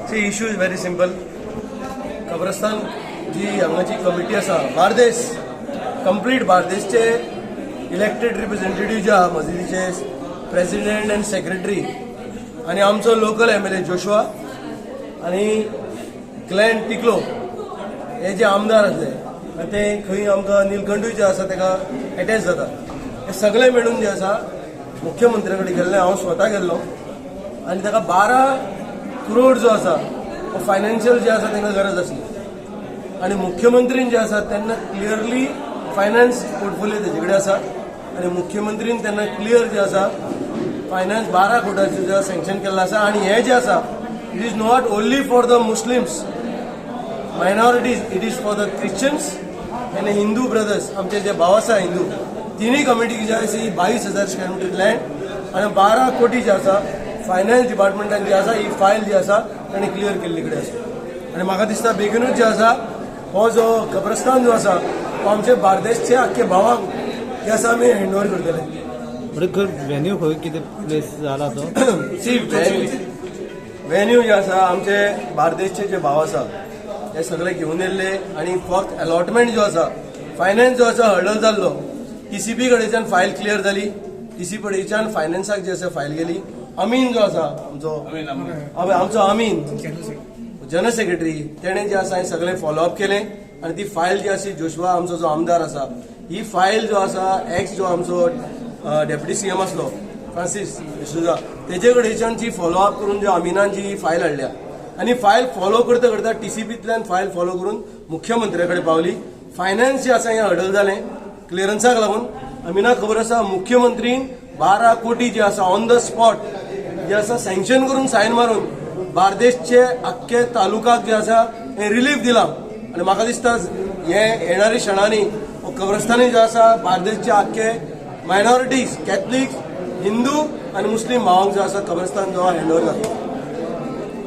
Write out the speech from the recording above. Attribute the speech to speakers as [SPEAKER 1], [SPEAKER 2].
[SPEAKER 1] See, issue is very simple. कब्रस्तान जी हांगाची कमिटी आसा, बार्देस, कंप्लीट बार्देसचे इलेक्टेड रिप्रेझेंटेटिव्ह जे आहा, मस्जिदीचे प्रेसिडेंट अँड सेक्रेटरी आनी आमचो लोकल एमएलए जोशुआ आनी ग्लॅन टिकलो हे जे आमदार आसले आनी ते खंय आमकां निलकंठूय जे आसा ताका एटॅच जाता, हे सगळे मेळून जे आसा मुख्यमंत्र्या कडेन गेल्ले. हांव स्वता गेल्लो आनी ताका 12 करोड जो आसा हो फायनान्शियल जे आसा तांकां गरज आसली आनी मुख्यमंत्रीन जे आसा तेन्ना क्लियरली फायनान्स पोर्टफोलियो तेजे कडेन आसा आनी मुख्यमंत्रीन तेन्ना क्लियर जे आसा फायनान्स 12 कोटाचें जे सँक्शन केल्लें आसा. आनी हें जें आसा, it is not only for the Muslims minorities, it is for the Christians आनी हिंदू ब्रदर्स. आमचे जे भाव आसा हिंदू, तिन्ही कमिटीक जे आसा ही 22,000 स्क्वेअर मिटर लँड आनी 12 कोटी जे आसा फायनान्स डिपार्टमेंटान जे आसा ही फायल जी आसा ताणें क्लियर केल्ली कडेन आसा. आनी म्हाका दिसता बेगीनूच जे आसा हो जो कब्रस्तान जो आसा हो आमचे बार्देसचे आख्खे भावांक जे आसा आमी हँड ओवर करतले.
[SPEAKER 2] म्हणजे व्हेन्यू खंय, कितें प्लेस जाला तो?
[SPEAKER 1] सी, व्हेन्यू जे आसा, आमचे बार्देसचे जे भाव आसा हे सगळे घेवन येयल्ले आनी फक्त अलॉटमेंट जो आसा, फायनान्स जो आसा हर्डल जाल्लो. टीसीपी कडेच्यान फायल क्लियर जाली. टीसीपी कडेच्यान फायनान्साक जे आसा फायल गेली. अमीन जो आसा आमचो, आमचो अमीन जनरल सेक्रेटरी, तेणें जे आसा हें सगळें फॉलोअप केलें आनी ती फायल जी आसा, जोशुआ आमचो जो आमदार आसा, ही फायल जो आसा एक्स जो आमचो डेप्युटी सीएम आसलो फ्रांसीस डिसोजा, तेजे कडेच्यान जी फॉलोअप करून जो अमिनान जी फायल हाडल्या आनी फायल फॉलो करता करता टीसीपींतल्यान फायल फॉलो करून मुख्यमंत्र्या कडेन पावली. फायनान्स जे आसा हें हर्डल जालें क्लियरन्साक लागून. अमिनाक खबर आसा, मुख्यमंत्रीन 12 कोटी जे आसा ऑन the spot जे आसा सँक्शन करून, सायन मारून बार्देसचे आख्खे तालुकाक जे आसा हें रिलीफ दिलां. आनी म्हाका दिसता हे येणाऱ्या क्षणांनी हो कब्रस्तानी जे आसा बार्देसचे आख्खे मायनॉरिटीज, कॅथलिक, हिंदू आनी मुस्लीम भावांक जे आसा कब्रस्तान जो हँड ओवर जाता.